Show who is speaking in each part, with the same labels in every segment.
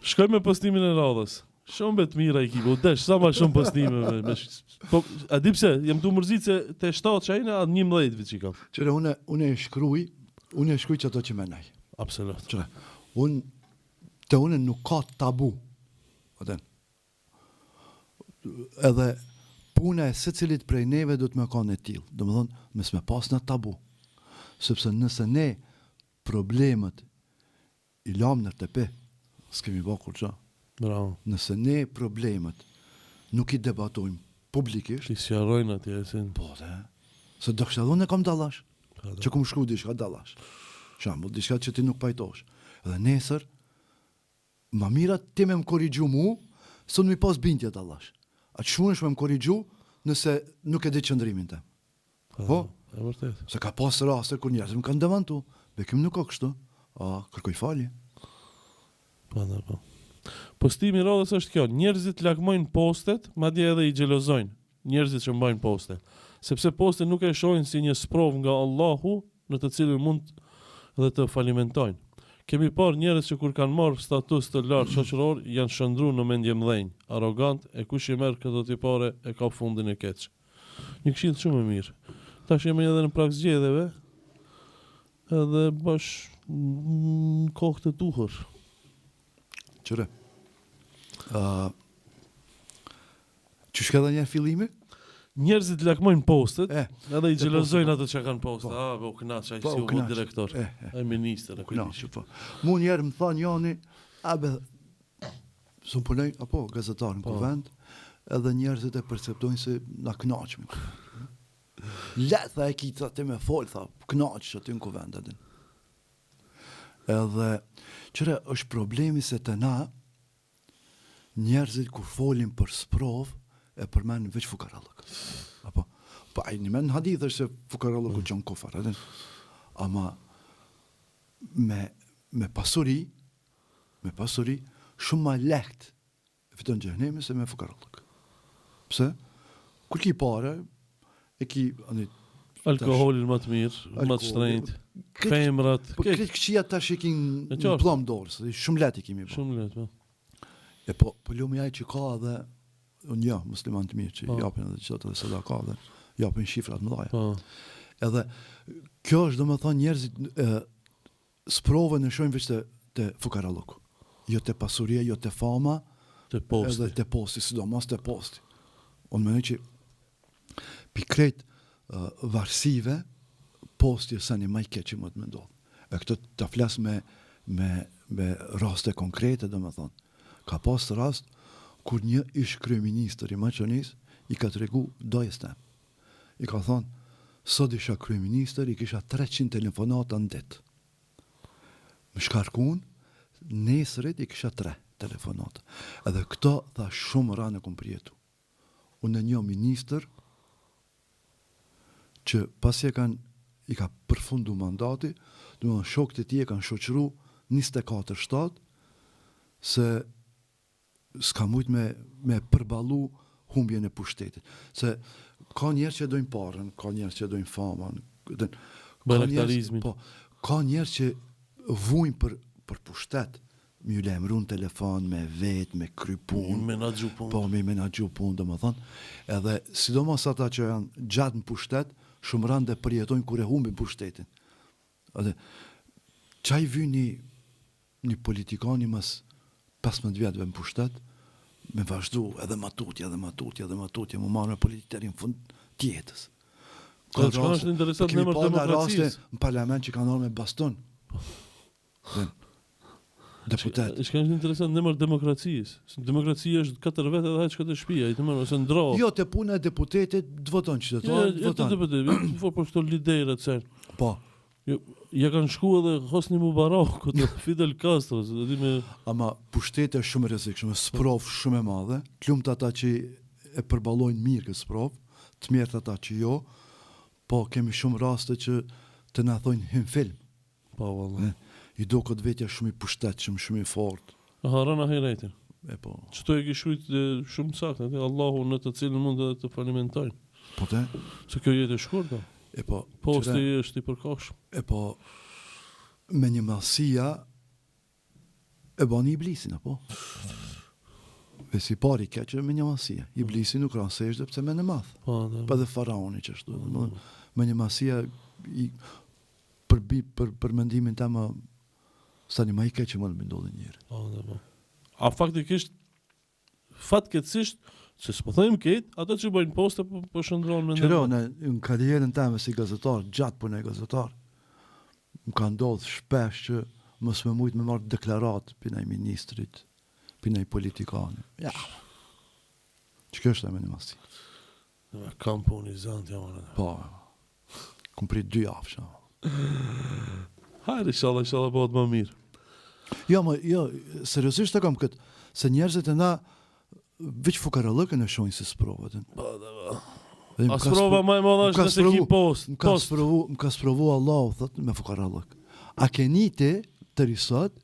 Speaker 1: Shkoj me postimin e radhës. Shumë be të mira i ki, u desh sa ma shumë postime me, me po a di pse, jam tu mërzit se te 7 që a 11 vit që kam.
Speaker 2: Qyre, une, une e shkruj, une e shkruj që ato që menaj.
Speaker 1: Absolut.
Speaker 2: Qyre, unë, te une nuk ka tabu. Atë. Edhe puna e secilit prej neve do të me kanë e tillë. Domethonë, mos me pas në tabu. Sepse nëse ne problemet i lamë nër tepih, s'kemi ba kurgja.
Speaker 1: Bravo.
Speaker 2: Nëse ne problemet nuk i debatojmë publikisht,
Speaker 1: T'i sqarojnë atje,
Speaker 2: si. Po dhe, se do kështë edhe unë e kam dallash, po që kom shkru diçka dallash. Shembull, diçka që ti nuk pajtosh. Edhe nesër, ma mirë ti me më korrigju mu, se unë mi pas bindje dallash. A që shumë me më korrigju, nëse nuk e di qëndrimin tem.
Speaker 1: Po, e vërtet.
Speaker 2: Se ka pas raste kur njerëzit më kanë demantu. Bekim nuk ka kështu. A, kërkoj falje.
Speaker 1: Po, po, po. Postimi i radhës është kjo, njerëzit lakmojnë postet, madje edhe i xhelozojnë njerëzit që mbajnë poste, sepse postin nuk e shohin si një sprovë nga Allahu në të cilën mund dhe të falimentojnë. Kemi parë njerëz që kur kanë marrë status të lartë shoqëror janë shndërru në mendjemëdhenj, arrogantë e kush i merr këto tipare e ka fundin e keq. Një këshillë shumë e mirë. Tash jemi edhe në prag zgjedhjeve, edhe bash në kohë të duhur.
Speaker 2: Qyre. Uh, Qysh ke edhe një fillimi?
Speaker 1: Njerëzit lakmojnë postet, e, edhe i xhelozojnë ato që kanë poste. Po. Ah, po u kënaq ai po, si u bë direktor, e, e. ai ministër,
Speaker 2: e kënaq, po. Mu një herë më tha njani, a be, Se unë punoj, apo, gazetar në po. kuvend, edhe njerëzit e perceptojnë se na knaqemi në kuvend. Le, tha e ki, tha, ti me fol, tha, knaqesh aty në kuvend, edhe. Edhe, qyre, është problemi se te na, njerëzit kur folin për sprovë, e përmenin veç fukarallëk. Apo, po, ai një në hadith është se fukarallëku mm. çon kufër, edhe. Ama, me, me pasuri, Me pasuri shumë ma lehtë e fiton xhehenemin se me fukarallëk. Pse? Kur ki pare, e ki ani
Speaker 1: alkoholin më të mirë, më të shtrenjtë, femrat,
Speaker 2: po krejt këqija tash i ki në pllom dorës, shumë lehtë i kemi
Speaker 1: bërë. Shumë lehtë,
Speaker 2: po. E po, po lumi ai që ka edhe unë jo, musliman të mirë që po. japin edhe çdo të sadaka dhe japin shifra të mëdha.
Speaker 1: Po.
Speaker 2: Edhe kjo është domethënë njerëzit e, Sprovën e shohin veç te te fukarallëku. Jo te pasuria, jo te fama,
Speaker 1: te posti.
Speaker 2: Edhe te posti, sidomos te posti. Unë mendoj që pi krejt uh, varësive, posti është seni ma i keq që mund të me ndodhë. E këtë ta flas me, me, me raste konkrete, domethonë. Ka pas rast kur një ish kryeministër i Maqedonisë i ka tregu dajës tem. I ka thonë, sot isha kryeministër, i kisha 300 telefonata në ditë. Më shkarkun, nesërit i kisha 3 telefonata. Edhe këto, tha, shumë ranë e kom përjetu. Unë e njoh ministër, që pasi e kanë, i ka përfundu mandati, domethonë shokët e tij e kanë shoqëru 24-7, se s'ka mujt me me përballu humbjen e pushtetit. Se ka njerëz që e dojnë parën, ka njerëz që e dojnë famën,
Speaker 1: ka njerëz,
Speaker 2: po, ka njerëz që vujnë për për pushtet, me ju lajmëru në telefon, me vet, me kry
Speaker 1: punë, me menaxhu
Speaker 2: punë. Po, me menaxhu punë, domethënë, edhe sidomos ata që janë gjatë në pushtet, shumë rëndë e përjetojnë kur e humbin pushtetin. Edhe ça i vyn një një politikani mas 15 vjetëve në pushtet me vazhdu edhe ma tutje, edhe ma tutje, edhe ma tutje, mu marrë me politikë deri në fund të
Speaker 1: jetës. Ka raste, është interesant
Speaker 2: në emër demokracisë. Raste në parlament që kanë ardhur me baston. Dhe,
Speaker 1: deputet. Çka është interesant në emër demokracisë. Demokracia është katër vjet edhe hajt shko te shtëpia, i të marrë ose ndro.
Speaker 2: Jo, te puna e deputetit të voton
Speaker 1: qytetarët, jo, voton. Jo, deputetit, po për këto liderët se.
Speaker 2: Po.
Speaker 1: Jo, ja kanë shku edhe Hosni Mubarakut, edhe Fidel Castro, e
Speaker 2: di me Ama pushteti është shumë i rrezikshëm, është sprovë shumë e madhe. Të lumtë ata që e përballojnë mirë këtë sprovë, të mjerët ata që jo. Po kemi shumë raste që të na thonë hin film.
Speaker 1: Po valla.
Speaker 2: I doket vetja shumë i pushtetshëm, shumë i
Speaker 1: fortë. E harron ahiretin.
Speaker 2: E po.
Speaker 1: Qëto e ke shkrujt shumë saktë, atë Allahu në të cilën mund edhe të falimentojnë.
Speaker 2: Po te?
Speaker 1: Se kjo jetë e shkurtë.
Speaker 2: E po.
Speaker 1: Posti është i përkohshëm.
Speaker 2: E po. Me një madhësia. E bani iblisin, apo? Vesi i parë i keq mendjemadhësia. Iblisi nuk ra n'sexhde pse mendjemadh.
Speaker 1: Po, dhe.
Speaker 2: Po edhe faraoni qashtu. Mm. Mendjemadhësia i për, për, për mendimin tem seni ma i keq që mund me ndodhë
Speaker 1: njerit. Po, dhe, po. A faktikisht fatkeqësisht, se s'po them këtë, ata që bëjnë poste po, po shndërrohen
Speaker 2: me Qëro, në, në karrierën teme si gazetar, gjatë punoj gazetar, më ka ndodhë shpesh që mos me mujtë me marrë deklaratë pi naj ministrit, pi naj politikani. Ja. Që kjo është e mendjemadhësi?
Speaker 1: Kam punë i zënë t'ja
Speaker 2: marrë. Po, kum prit dy javë që.
Speaker 1: Hajde, inshallah, inshallah, bëhet më mirë.
Speaker 2: Jo, më, jo, seriosisht e kam këtë, se njerëzit e na veç fukarallëkën e shohin si sprovë.
Speaker 1: Po, po, po. A sprova më e madhe është nëse ki post.
Speaker 2: Më ka sprovu, më ka sprovu Allahu, thot, me fukarallëk. A ke ni ti, deri sot,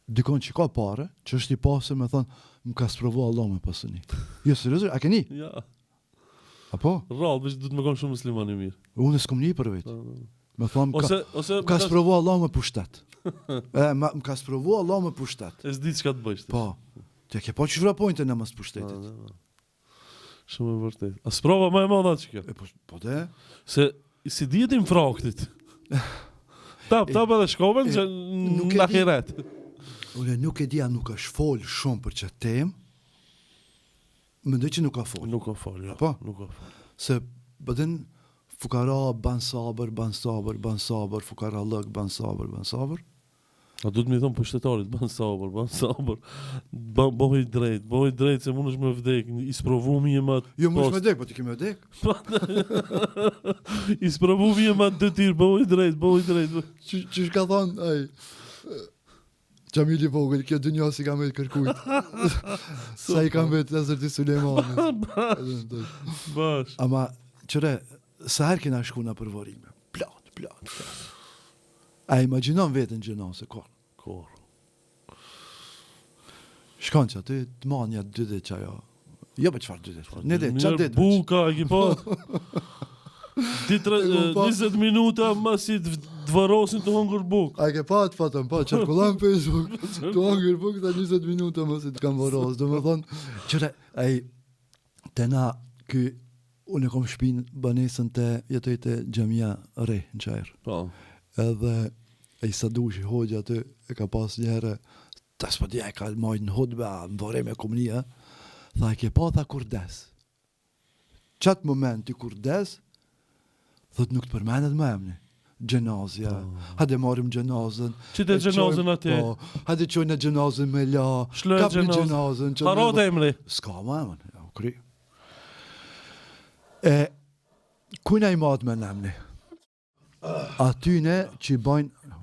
Speaker 2: dikon që ka pare, që është i pasur me thonë, më ka sprovu Allahu me pasuni. Jo, seriozisht, a ke ni?
Speaker 1: Ja.
Speaker 2: Apo?
Speaker 1: Rrallë, veç duhet me konë shumë musliman i
Speaker 2: mirë. Unë s'kom ni për vetë. Po, po. Me thonë, më ka, ose, ose, më ka sprovu Allahu me pushtet. e, ma, më ka sprovu Allahu me pushtet.
Speaker 1: E s'di çka të bëjsh.
Speaker 2: Po. Ti e ke pa që vrapojnë të në mas pushtetit. Po,
Speaker 1: Shumë e vërtetë. A sprova më e madhe që
Speaker 2: kjo? E po, po de.
Speaker 1: Se si dihet infraktit. Tap, tap edhe shkove në në
Speaker 2: ahiret. Unë nuk e di a nuk është fol shumë për qët temë. Mendoj që nuk ka
Speaker 1: fol. Nuk ka fol, jo.
Speaker 2: Po?
Speaker 1: Nuk ka fol.
Speaker 2: Se bëdin fukara ban sabër, ban sabër, ban sabër, fukarallëk ban sabër, ban sabër.
Speaker 1: A duhet me i thonë pushtetarit, ban sabër, ban sabër, ban, bëhu i drejt, bëhu i drejt se mundesh me vdek, i sprovum je me
Speaker 2: Jo, mundesh me vdek, po ti ke me vdek.
Speaker 1: I sprovum je me detyrë, bëhu i drejt, bëhu i drejt.
Speaker 2: Që, që ka thonë, ai, Qamili vogël, kjo dynja s'i ka met kërkujt. Sa i ka met Hazreti Sulejmanit.
Speaker 1: Bash.
Speaker 2: Ama, qëre, sa herë kena shku nëpër vorrime? Plot, plot, plot. A e imagjinon veten xhenaze,
Speaker 1: kurrë?
Speaker 2: Kurrë. Shkon që aty, të ma një dy ditë që ajo. Jo për çfarë dy ditë? Një ditë,
Speaker 1: çfarë ditë? Buka, e ki pa. Ditë 20 minuta masi të varrosin tu hongër
Speaker 2: bukë. A ke pa atë foton, po, qarkullon në Facebook, tu hongër bukë dhe 20 minuta masi të kanë varros. Domethonë, qëre, ai, Te na, ky, unë e kom shpinë banesën te, jetoj te xhamia re në Çair.
Speaker 1: Po.
Speaker 2: Edhe ai Sadushi hoxha aty e ka pas një herë, ta s'po di a e ka majt në hutbe a në varrim e kom ni, a, tha e ke pa tha kur des. Qat moment ti kur des, Thot nuk të përmendet më emni. Xhenazja. Po. Hajde marrim xhenazën.
Speaker 1: Qite xhenazën
Speaker 2: aty. Po. Hajde çojnë xhenazën me la.
Speaker 1: Kapni
Speaker 2: xhenazën.
Speaker 1: Harrohet emri.
Speaker 2: S'ka më emër. Ja, u kry. E kujna i mahet men emni? Atyne që bajnë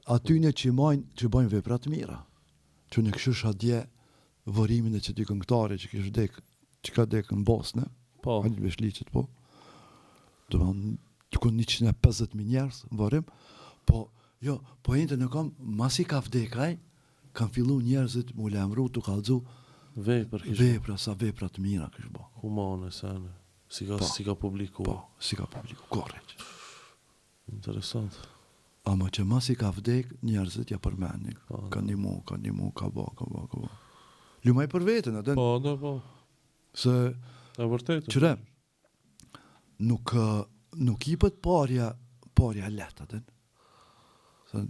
Speaker 2: atyne që majnë, që bajnë vepra të mira. Që unë kqyrsha dje vorrimin e qëtij këngëtari që kish vdek, që ka dek në Bosnë,
Speaker 1: po.
Speaker 2: Halil Beshliqit, po. Domethonë, diku 150.000 njerëz në vorrim, po, jo, poentën e kam, masi ka vdek ai, kanë fillu njerëzit m'u lajmëru tu kallxu
Speaker 1: Vepër
Speaker 2: kish vepra, sa vepra të mira kish
Speaker 1: bo. Humane, sene, s'i ka, po, s'i ka publiku.
Speaker 2: Po, s'i ka publiku, korrekt.
Speaker 1: Interesant.
Speaker 2: Ama që masi ka vdek, njerëzit ja përmenin. Po, ka ndihmu, ka ndihmu, ka bo, ka bo, ka bo. Lumaj për veten,
Speaker 1: atë. Po, do, po.
Speaker 2: Se
Speaker 1: e vërtetë.
Speaker 2: Qëre, nuk nuk ipet parja, parja lehtë, atë.
Speaker 1: Se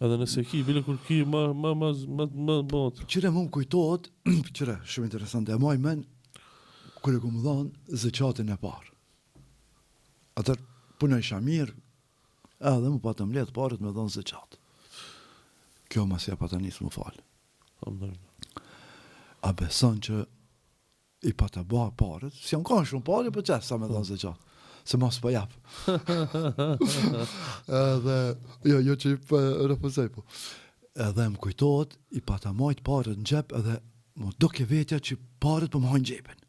Speaker 1: Edhe nëse ki, bile kur ki ma ma ma ma ma
Speaker 2: bot. Qëre mu më kujtohet, qëre, shumë interesante, e maj men kur e kom dhanë zeqatin e parë. Atëherë punojsha mirë, edhe m'u patën mbledh paret me dhënë zeqat. Kjo masi ja pata nisë m'u falë. A beson që i pata ba paret, s'jam kanë shumë pare, po qe sa me dhënë zeqat. Se mos po jap. edhe, jo, jo që i po refuzoj, po. Edhe më kujtohet, i pata majt paret në xhep edhe m'u doke vetja që paret po më hajnë xhepin.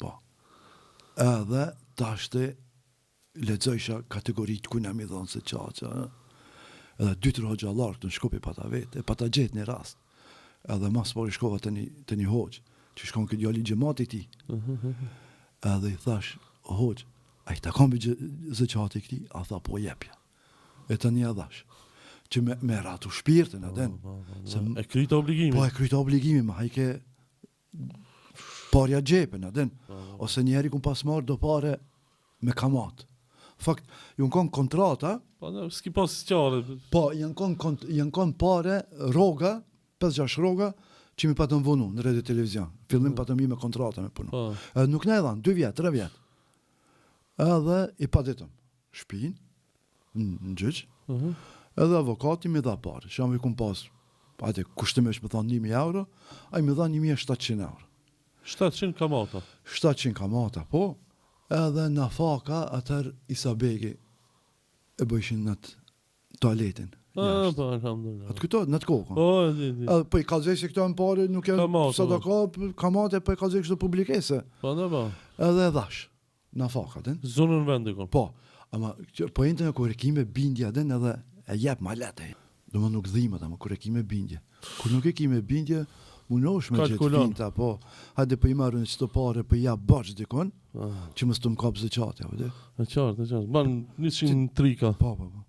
Speaker 2: Po. Edhe tashti lexojsha kategoritë kujna m'i dhonë zeqat, ë. Edhe dy tre hoxhallarë këtu në Shkup i pata vetë, e pata gjetë një rast. Edhe mas pari shkova te një, te një hoxhë, që shkon ky djali i xhematit tij. Edhe i thash, hoxhë, a i takon zeqati këtij? A tha, po jepja. E tani e dhash. Që me, me ratu shpirtin, a din.
Speaker 1: Po, po, po,
Speaker 2: Se
Speaker 1: E kryta obligimin.
Speaker 2: Po e kryta obligimin, ma hajke parja xhepin, a din.
Speaker 1: Po, po.
Speaker 2: Ose njëherë kum pas marrë do pare me kamat. Fakt, janë kon kontrata,
Speaker 1: Po, ne, s'ki pas qare.
Speaker 2: po janë kon, kont, janë kon pare rroga, 5-6 rroga, që mi patën vonu në radio televizion. Fillim mm. patëm mi me kontrata me punu.
Speaker 1: Po.
Speaker 2: Edhe nuk na e dhanë, 2 vjet, 3 vjet. Edhe i paditëm shpinë, në gjyq,
Speaker 1: Uh -huh.
Speaker 2: edhe avokati mi dha pare. Që mi kum pas, hajde, kushtimisht me thonë 1000 euro, ai mi dha 1700 euro.
Speaker 1: 700 kamata.
Speaker 2: 700 kamata, po, edhe nafaka atër Isa Begi e bëjshin në atë toaletin.
Speaker 1: Ah,
Speaker 2: jashtë.
Speaker 1: po, alhamdulillah.
Speaker 2: Atë kujtohet, në atë kohë.
Speaker 1: Po, e di, di.
Speaker 2: Edhe po i kallzoj se këto janë pare, nuk janë
Speaker 1: Kamate,
Speaker 2: sadaka, kamate, po i kallzoj kështu publike se.
Speaker 1: Po, ne, po.
Speaker 2: Edhe e dhash. Nafaka, din.
Speaker 1: Zonën vendi kon.
Speaker 2: Po, ama që- poentën e kur e ki me bindje, din edhe e jep ma lehtë. Do më nuk dhimet, ama kur e ki me bindje. Kur nuk e ki me bindje, mundohesh me gjetë
Speaker 1: Kalkulon.
Speaker 2: finta, po. Hajde po i marrën çto pare, po i jap borxh dikun,
Speaker 1: Ah,
Speaker 2: që mos të më kap zeqati, apo di?
Speaker 1: E qartë, e qartë. Ban 100 trika.
Speaker 2: Po, po, po.